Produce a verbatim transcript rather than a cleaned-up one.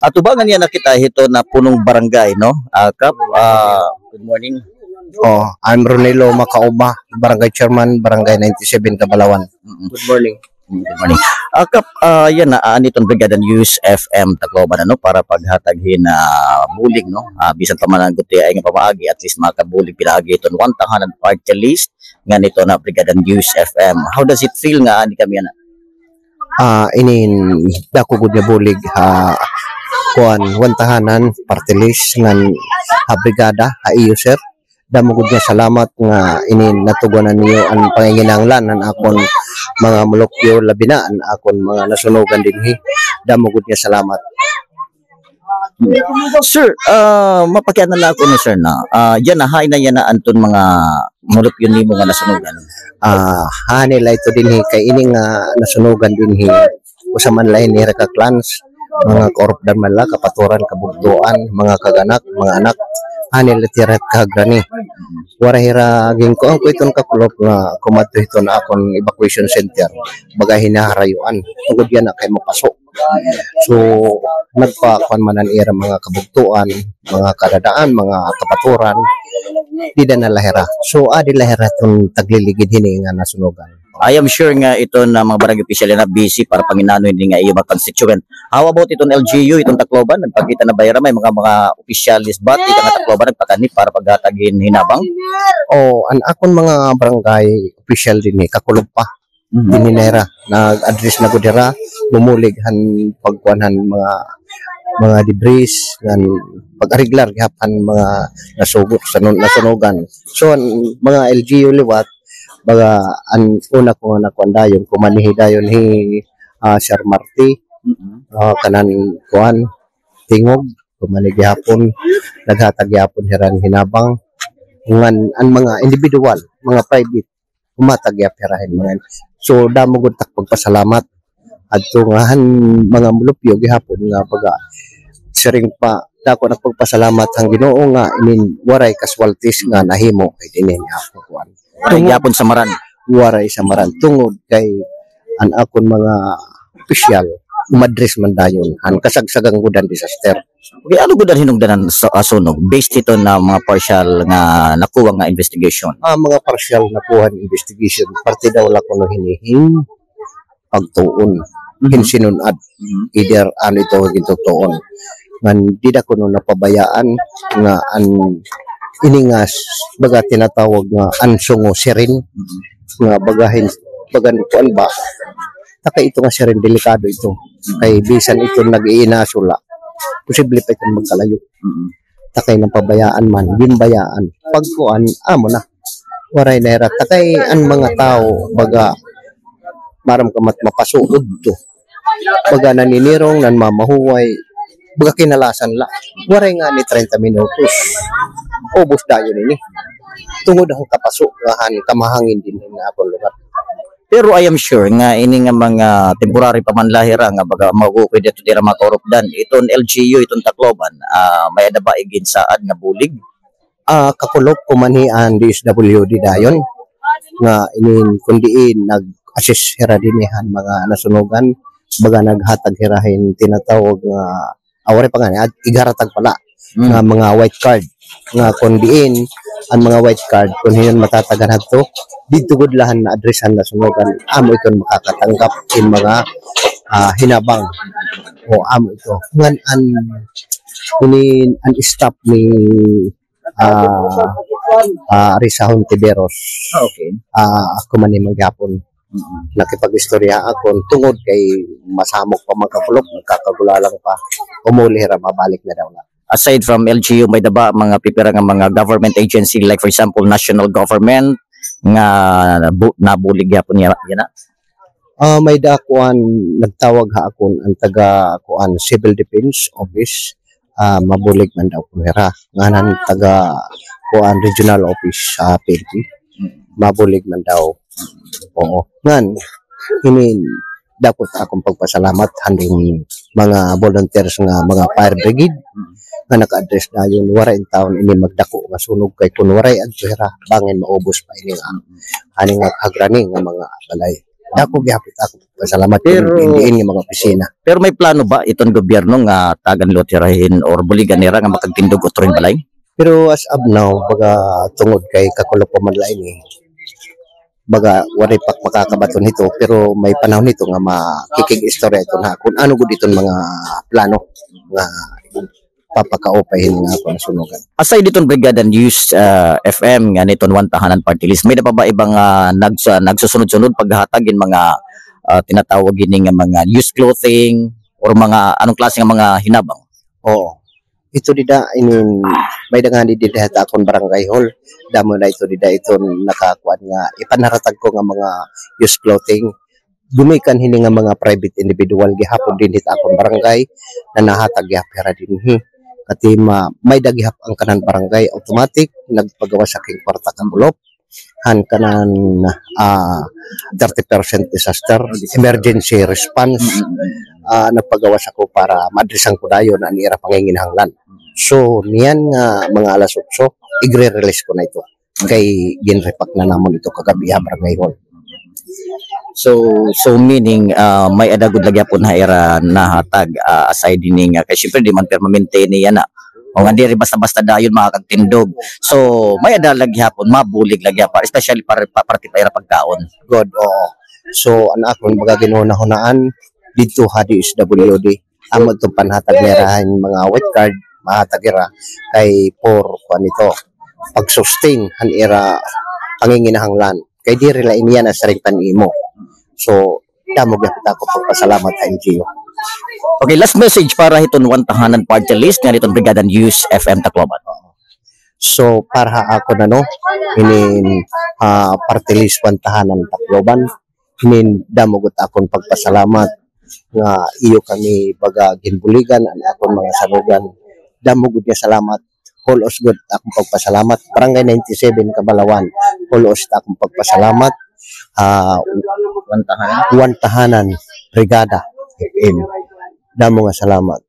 Atubangan niya na kita hito na punong barangay, no? Ah, Kap, ah, good morning. Oh, I'm Ronelo Macaoba, Barangay Chairman, Barangay ninety-seven, Cabalawan. Mm-mm. Good morning. Mm, good morning. Ah, Kap, ah, yana, ah, an iton Brigada News F M Tacloban, ano, para paghatag hin, ah, bulig, no? Ah, bisan pa man an gutiay nga pamaagi, at least makabulig pinaagi iton one tahanan party list ngan iton Brigada News F M. How does it feel nga ani kami yana? Ah, inin dako gud nga bulig ha kuan, one tahanan party list ngan ha brigada, ha iyo, sir. Damo gud nga salamat nga inin natugunan niyo an panginginahanglan han akon mga mulupyo, labi na an akon mga nasunugan dinhi. Damo gud nga salamat. Sir, ah, mapakiana la ako, no, sir, na, ah, yana, hain na yana an iton mga mulupyo nimo nga nasunugan? Ah, hain la ito dinhi kay ini nga nasunugan dinhi, usa man la ini hira ka clans, mga kaurupdan man la, kapaturan, kabugtoan, mga kag-anak, mga anak, hain la ito hira ka granny. Waray hira, ginkuan ko iton kakulop nga kumadto hiton akon evacuation center, baga hinaharayuan. Tungod yana kay mapaso. So, nagpakuan man an ira mga kabugtoan, mga kadadaan, mga kapaturan, dida na la hira. So, adi la hira iton tagliligid hini nga nasunugan. I am sure nga iton mga barangay official yana busy para panginano hini nga iyo mga constituent. How about iton L G U, iton Tacloban? Nagpakita na ba hira, may mga, mga opisyalis ba tikang ha Tacloban nagpakanhi para paghatag hin hinabang? Oh, an akon mga barangay official dinhi, kakulop pa. Mhm. Dinhi na hira, nag-address na gud hira, bumulig han pagkuan han mga, mga debris, ngan pag-ariglar gihap han mga nasugo, sanu-, nasunugan. So, an mga L G U liwat, baga an una ko nga nakuan dayon, kumanhi dayon hi, ah, Sir Marty, mhm, ah, kanan kuan, Tingog, kumanhi gihapon, naghatag gihapon hira hin hinabang, ngan an mga individual, mga private, humatag gihap hira hin mga. So, damo gud tak pagpasalamat adto nga han mga mulupyo gihapon nga baga siring pa, dako nak pagpasalamat han Ginoo nga inin waray casualties nga nahimo kay dinhi nga kuan. Waray gihapon samaran. Waray samaran tungod kay an akon mga opisyal umadres man dayon han kasagsagan gud han disaster. Okay, ano gud an hinungdan han sa, ah, sunog? Based hiton mga partial nga nakuha nga investigation. Ah, mga partial nakuha nga investigation, parte daw la kuno hini hin pagtuon, mhm, hin sinun-ad. Mhm. Either ano ito gintutuon. Ngan dida kuno napabayaan nga an ini nga s-, baga tinatawag nga an sungo siren, mhm, nga baga hin-, baga kuan ba? Takay ito nga siren, delikado ito. Kay bisan ito nag-iinaso la, posible pa ito magkalayo. Mhm. Takay napabayaan man, ginbayaan. Pagkuan, amo na. Waray na hira. Takay an mga tawo, baga, maaram ka mat mapasuod to. Baga naninirong, nanmamahuway, baga kinalasan la. Waray ngani treinta minutos. Ubos dayon ini. Tungod han kapaso nga han kamahangin dinhi nga akon lugar. Pero I am sure nga ini nga mga temporary pa man la hira nga baga magukoy didto dira mga kaurupdan. Iton L G U, iton Tacloban, ah, may-ada ba iginsaad nga bulig? Ah, kakulop kumanhi an D S W D dayon nga inin kun diin nag-assist hira dinhi han mga nasunugan, baga naghatag hira hin tinatawag nga, ah, waray pa ngani, ig-, igharatag pa la, mm, nga mga white card nga kun diin an mga white card kun hin-o an matatagan hadto, didto gud la han address han nasunugan, amo iton makakatanggap hin mga, ah, hinabang. O, amo ito. Ngan an, inin, an staff ni ah, ah, Risa Hontiveros. Ah, okay. Ah, ako man ni man gihapon. Mm-mm. Nakipag-istorya ako tungod kay masamok pa man kakulop, nagkakagulalang pa. Umuli hira, mabalik na daw na. Aside from L G U, may-ada ba mga pipira nga mga government agency, like for example, national government, nga bu-, nabulig gihapon niya, yana? Ah, may-ada kuan, nagtawag ha akon an taga kuan, Civil Defense Office, ah, mabulig man daw kuno hira. Ngan an taga kuan, Regional Office sa P N P, mabulig man daw. Oo. Ngan, ini dako it akon pagpasalamat han mga volunteers nga mga fire brigade nga naka-address dayon, waray intawon ini magdako nga sunog kay kun waray adto hira, bangin maubos pa ini nga, ani nga kagrani nga mga balay. Dako gihapon it akon pasalamat. Pero diin nga mga opisina. Pero may plano ba iton gobyerno nga tagan lotirahin or buligan nira nga makagtindog utro hin balay? Pero as of now, baga tungod kay kakulop pa man la ini, baga waray pa ak makakabaton hito, pero may panahon hito nga makikig-istorya iton ha kon ano gud iton mga plano nga papakaupay hini nga akon sunugan. Aside diton Brigada News, ah, F M nga niton One Tahanan Party List, may-ada pa ba ibang, ah, nagsa-, nagsusunod-sunod paghatag hin mga, ah, tinatawag ini nga mga used clothing or mga anong klase nga mga hinabang? Oo. Ito dida, inin, may-ada ngani dida ha akon barangay hall. Damo na ito dida, ito nakakuan nga ipanharatag ko nga mga used clothing. Gumikan hini nga mga private individual gihapon dinhi ha akon barangay na nahatag gihap hira dinhi. Kati ma-, may-ada gihap an kanan barangay, automatic, nagpagawas ako hin kwarta kakulop han kanan, ah, thirty percent disaster, emergency response. Ah, nagpagawas ako para maadresan ko dayon an ira panginginahanglan. So, niyan nga mga alas otso, igre-release ko na ito. Kay ginrepack na namon ito kagab-i ha barangay hall. So, so meaning, ah, may-ada gud la gihapon ha ira nahatag, ah, aside hini nga, kay syempre di man permanente ini yana. O nga diri basta-basta dayon makakagtindog. So, may-ada la gihapon, mabulig la gihapon, especially para, pa, parte pa ira pagkaon. Good, oo. So, an akon baga ginhunahunaan didto ha D S W D, amo iton panhatag nira hin mga white card, mahatag ira kay for kuan ito, pag-sustain han ira panginginahanglan. Kay diri la ini yana siring pan-imo. So, damo gihapon ako pagpasalamat ha N G O. Okay, last message para hiton One Tahanan Party List nga hiton Brigada News F M Tacloban. So, para ha akon, ano, hinin, ah, Party List One Tahanan Tacloban, hinin damo gud akon pagpasalamat nga iyo kami baga ginbuligan an akon mga salugan. Damo gud nga salamat. Hul-os gud akon pagpasalamat. Barangay ninety-seven Cabalawan. Hul-os akon pagpasalamat. Ah, One Tahanan. One Tahanan Brigada F M. Damo nga salamat.